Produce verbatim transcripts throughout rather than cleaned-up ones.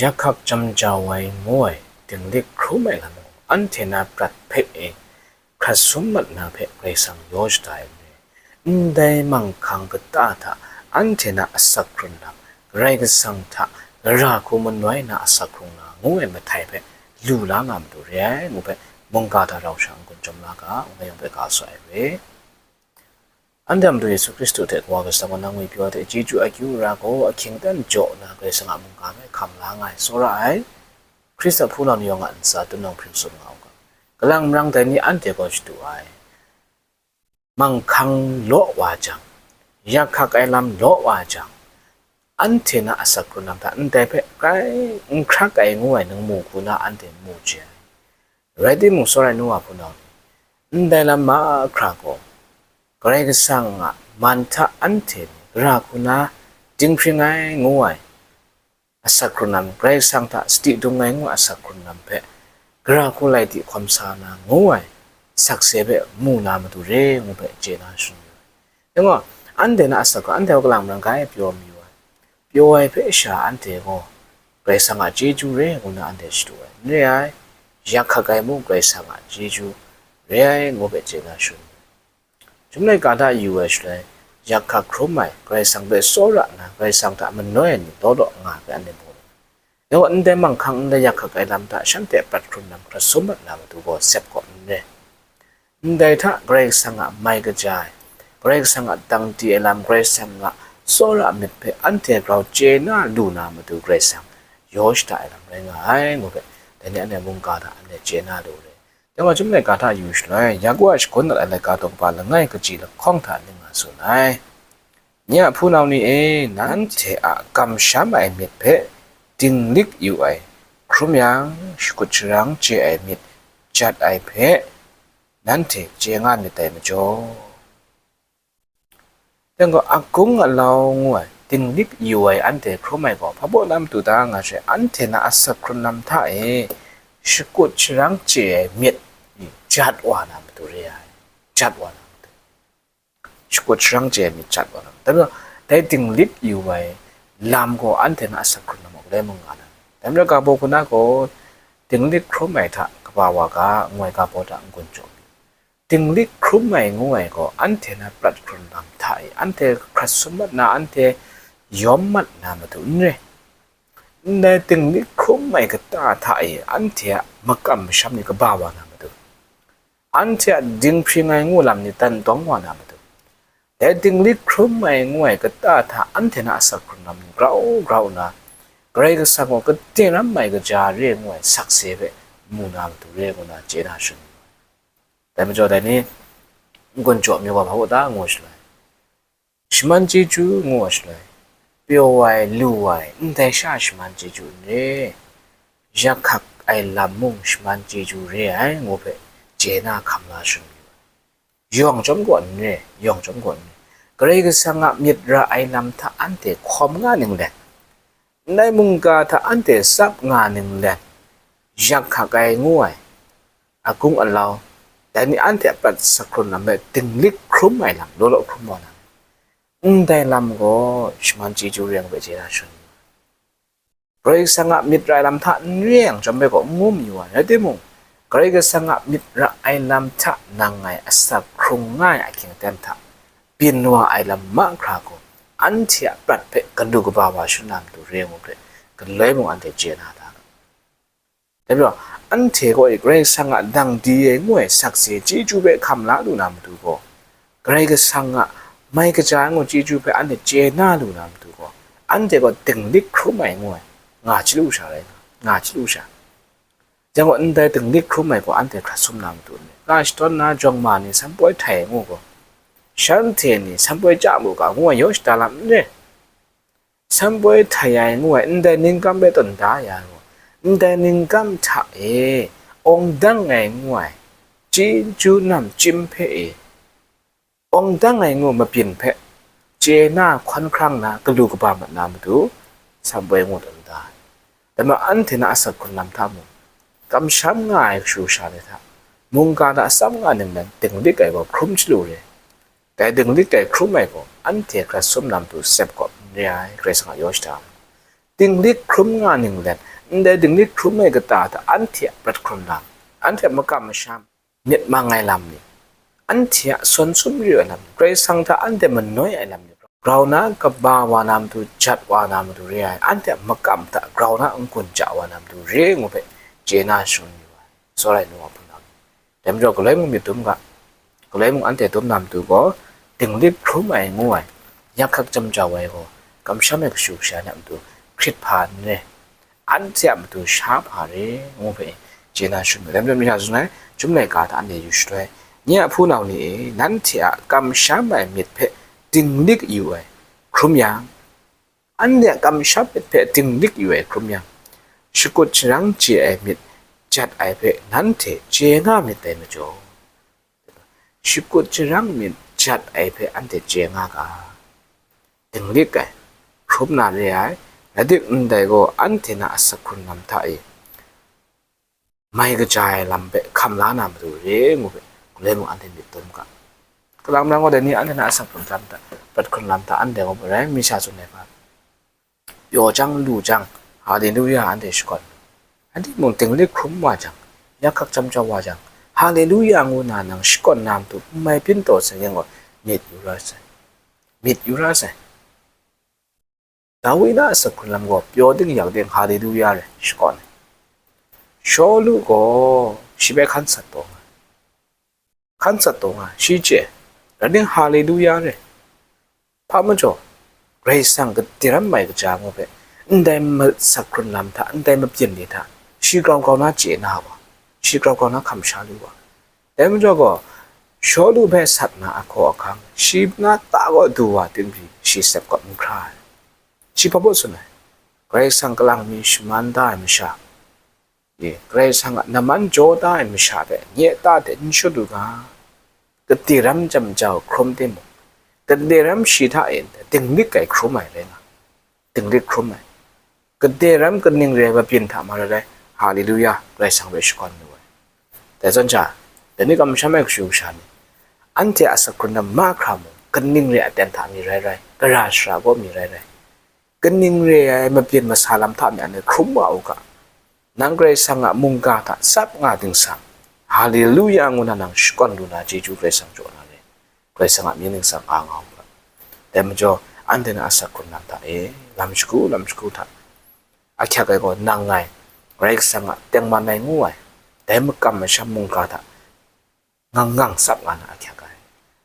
Yak hkak jam jau ai ngu ai dinglik hkrum ai lam gaw, anhte na prat hpe e hkrat sum mat na hpe Karai Kasang yaw shada ai n re. Ndai manghkang kata hta anhte na asak hkrun lam, Karai Kasang hta gara hku manoi na asak hkrung na ngu ai mahtai hpe lu la nga matu re ai ngu hpe, mungga hta rau sha n-gun chyawm la ga, ngu ai yawng hpe ga sa ai re. Anhte a Madu Yesu Hkristu hte Kawa Kasang gaw nang ngwipyaw hte chyeju akyu ara gaw ahkying aten jaw nna Karai Kasang a mungga hpe hkam la nga ai, tsawra ai. Hkristu a hpunau ni yawng a ntsa tun nang hpring tsun nga u ga, kalang marang dai ni anhte gaw shadu ai. Manghkang law wa jang, yak hkak ai lam law wa jang, anhte na asak hkrun lam hta ndai hpe grai n hkrak ai ngu ai nang mu hku na anhte mu chye ai. Rai timung, tsawra ai nu wa hpunau ni, ndai lam mahkra gaw Karai Kasang a man hta anhte ni gara hku na dinghpring ai ngu ai asak hkrun lam, Karai Kasang hta sadi dung ai ngu ai asak hkrun lam hpe gara hku lai di hkawm sa na ngu ai sakse hpe mu na matu re ngu hpe chye na shangun yu ai. Dai gaw, anhte na asak gaw anhte gaw kalang marang grai pyaw mayu ai. Pyaw ai hpe sha anhte gaw Karai Kasang a chyeju re ngu na anhte shadu ai, n re ai, yak hkak ai mung Karai Kasang a chyeju re ai ngu hpe chye na shangun yu ai. Chyum laika hta yu ai shaloi, yak hkak hkrum ai, Karai Kasang hpe tsawra nna Karai Kasang hta manoi ai ni law law nga ai hpe anhte mu ai. Dai gaw, ndai manghkang ndai yak hkak ai lam hta shanhte a prat hkrun lam hkrat sum mat na matu gaw sep kawp n re. Ndai hta Karai Kasang a mai kaja ai, Karai Kasang a dang di ai lam, Karai Kasang a tsawra myit hpe anhte grau chye na lu na matu Karai Kasang yaw shada ai lam rai nga ai ngu hpe, dai ni anhte mungga hta anhte chye na lu re. Dai gaw, Chyum laika hta yu shaloi, Yaku a shagun dat ai laika daw kaba langai kaji lahkawng hta ning nga tsun ai. Nye a hpunau ni e, nanhte a kamsham ai myit hpe dinglik yu ai, hkrum yang, shakut sharang chye ai myit jat ai hpe nanhte chye nga myit dai majaw. Dai gaw, akung alau ngu ai, dinglik yu ai anhte hkrum ai gaw, hpa baw na matu ta nga she, anhte na asak hkrun lam hta e shakut sharang chye ai myit jat wa na matu re ai, jat wa na matu. Shakut sharang chye ai myit jat wa na matu. Dai majaw, dai dinglik yu ai lam gaw anhte na asak hkrun lam a galoi mung nga na. Dai majaw, ga baw hku na gaw, dinglik hkrum ai hta kaba wa ga, ngu ai ga baw hta n-gun jaw. Dinglik hkrum ai ngu ai gaw, anhte na prat hkrun lam hta e anhte hkrat sum mat na, anhte yawm mat na matu n re. Ndai dinglik hkrum ai kata hta e anhte a makam masham ni kaba wa na matu, anhte a dinghpring ai ngu lam ni dan dawng wa na matu, dai dinglik hkrum ai ngu ai kata hta anhte na asak hkrun lam ni grau grau nna, Karai Kasang gaw kating ram ai kaja re ngu ai sakse hpe mu na matu re ngu na chye na shangun yu ai. Dai majaw, dai ni n-gun jaw mayu ga, hpa baw ta ngu shaloi, shaman chyeju ngu wa shaloi, pyaw ai, lu ai, ndai sha shaman chyeju n re, yak hkak ai lam mung shaman chyeju re ai ngu hpe chye na hkam la shangun yu ai. Yawng chyawm gaw n re, yawng chyawm gaw n re, Karai Kasang a myit ra ai lam hta anhte hkawm nga ninglen, ndai mungga hta anhte tsap nga ninglen, yak hkak ai ngu ai, akung alau, dai ni anhte a prat asak hkrun lam hpe dinglik hkrum ai lam, law law hkrum wa na, ndai lam gaw shaman chyeju re ai ngu hpe chye na shangun yu ai. Karai Kasang a myit ra ai lam hta n re yang chyawm hpe gaw n ngu mayu ai, rai timung, Karai Kasang a myit ra ai lam hta nang ngai asak hkrung nga ai ahkying aten hta byin wa ai lam mahkra gaw, anhte a prat hpe galu kaba wa shangun na matu re ngu hpe, galoi mung anhte chye na da ga. Dai majaw, anhte gaw e Karai Kasang a dang di ai ngu ai sakse chyeju hpe hkam la lu na matu gaw, Karai Kasang a mai kaja ai ngu chyeju hpe anhte chye na lu na matu gaw, anhte gaw dinglik hkrum ai ngu ai, nga chyalu sha rai nga, nga chyalu sha. Jan gaw, ndai dinglik hkrum ai gaw anhte hkrat sum na matu n re. Nga shadawn na jawng ma ni sanpoi htai ai ngu gaw, shanhte ni sanpoi chya mu ga ngu ai yaw shada lam n re. Sanpoi htai ai ngu ai ndai ningkam hpe tawn da ya gaw, ndai ningkam hta e awng dang ai ngu ai chyeju namchyim hpe e, awng dang ai ngu mabyin hpe chye na hkawn hkrang na galu kaba mat na matu, sanpoi ngu tawn da ai. Dai majaw, anhte na asak hkrun lam hta mung, kamsham nga ai kashu kasha ni hta, mungga hta tsap nga ninglen dinglik ai gaw hkrum chyalu re. Dai dinglik ai hkrum ai gaw, anhte hkrat sum na matu sep kawp n re ai, Karai Kasang a yaw shada ai. dinglik hkrum nga ninglen, ndai dinglik hkrum ai kata hta anhte a prat hkrun lam, anhte a makam masham myit mang ai lam ni, anhte a sawn sum yu ai lam ni, Karai Kasang hta anhte manoi ai lam ni, grau na kaba wa na matu, jat wa na matu re ai, anhte a makam hta grau na n-gun ja wa na matu re ngu hpe chye na shangun yu ai, tsawra ai nu wa hpunau ni. Dai majaw galoi mung myit dum ga, galoi mung anhte dum na matu gaw, dinglik hkrum ai ngu ai, yak hkak jam jau ai gaw, kamsham ai kashu kasha ni a matu hkrit hpa n re, anhte a matu sha hpa re, ngu hpe chye na shangun yu. Dai majaw mi hta tsun ai, Chyum laika hta anhte yu shaloi, nye a hpunau ni e, nanhte a kamsham ai myit hpe dinglik yu ai hkrum yang, anhte a kamsham myit hpe dinglik yu ai hkrum yang, shakut sharang chye ai myit jat ai hpe nanhte chye nga myit dai majaw, shakut sharang myit jat ai hpe anhte chye nga ga, dinglik ai, hkrum na re ai, ladik ndai gaw anhte na asak hkrun lam hta e mai kaja ai lam hpe hkam la na matu re ngu hpe, galoi mung anhte myit dum ga. Kalang marang gaw dai ni anhte na asak hkrun lam hta, prat hkrun lam hta anhte gaw rai mi sha tsun ai hpa, pyaw jang, lu jang, Haleluya anhte shakawn, anhte mung dinglik hkrum wa jang, yak hkak jam jau wa jang, Haleluya ngu na nang shakawn na matu n mai byin taw sai yang gaw, myit yu ra sai, myit yu ra sai. Dawi na asak hkrun lam gaw pyaw ding yak ding Haleluya rai shakawn ai. Shawlu gaw shi hpe hkan sat taw nga, hkan sat taw nga, shi chye, rai ding Haleluya rai. Hpa majaw, Karai Kasang gade ram mai kaja ngu hpe, ndai masak hkrun lam hta, ndai mabyin ni hta, shi grau grau na chye na wa, shi grau grau na hkam sha lu wa. Dai majaw gaw, Shawlu hpe sat na ahkaw ahkang, shi na ta kaw du wa ting pyi, shi sep kawp n hkra ai. Shi hpa baw tsun ai, Karai Kasang kalang mi shaman da ai masha, e, Karai Kasang a naman jaw da ai masha hpe nye ta de n shut u ga, gade ram jam jau hkrum timung, gade ram shi hta e dinglik ai hkrum ai rai nga, dinglik hkrum ai, gade ram kaning re ai mabyin hta ma rai rai, Haleluya, Karai Kasang hpe shakawn lu ai. Dai zawn sha, dai ni kamsham ai kashu kasha ni, anhte a asak hkrun lam mahkra mung, kaning re ai aten hta mi rai rai, gara shara gaw mi rai rai, kaning re ai mabyin masa lam hta mi anhte hkrum wa u ga, nang Karai Kasang a mungga hta tsap nga dingsang, Haleluya ngu na nang shakawn lu na chyeju Karai Kasang jaw na re, Karai Kasang a mying ningsang nga nga u ga. Dai majaw, anhte na asak hkrun lam hta e, lam shagu lam shagu hta ahkyak ai gaw nang ngai, Karai Kasang a tengman ai ngu ai, dai makam masham mungga hta ngang ngang tsap nga na ahkyak ai.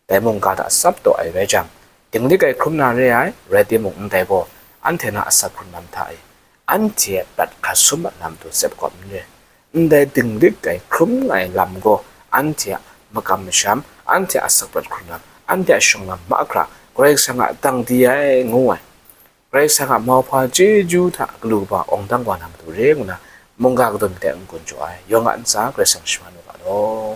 Dai mungga hta tsap taw ai rai jang, dinglik ai hkrum na re ai, rai timung ndai gaw, anhte na asak hkrun lam hta e, anhte a prat hkasum a lam hta sep kawp n re. Ndai dinglik ai hkrum ai lam gaw, anhte a makam masham, anhte a asak prat hkrun lam, anhte a shawng lam mahkra, Karai Kasang a dang di ai ngu ai, Karai Kasang a mauhpa chyeju hta galu kaba awng dang wa na matu re ngu na, mungga kadun hte n-gun jaw ai, yawng a ntsa Karai Kasang shaman u ga law.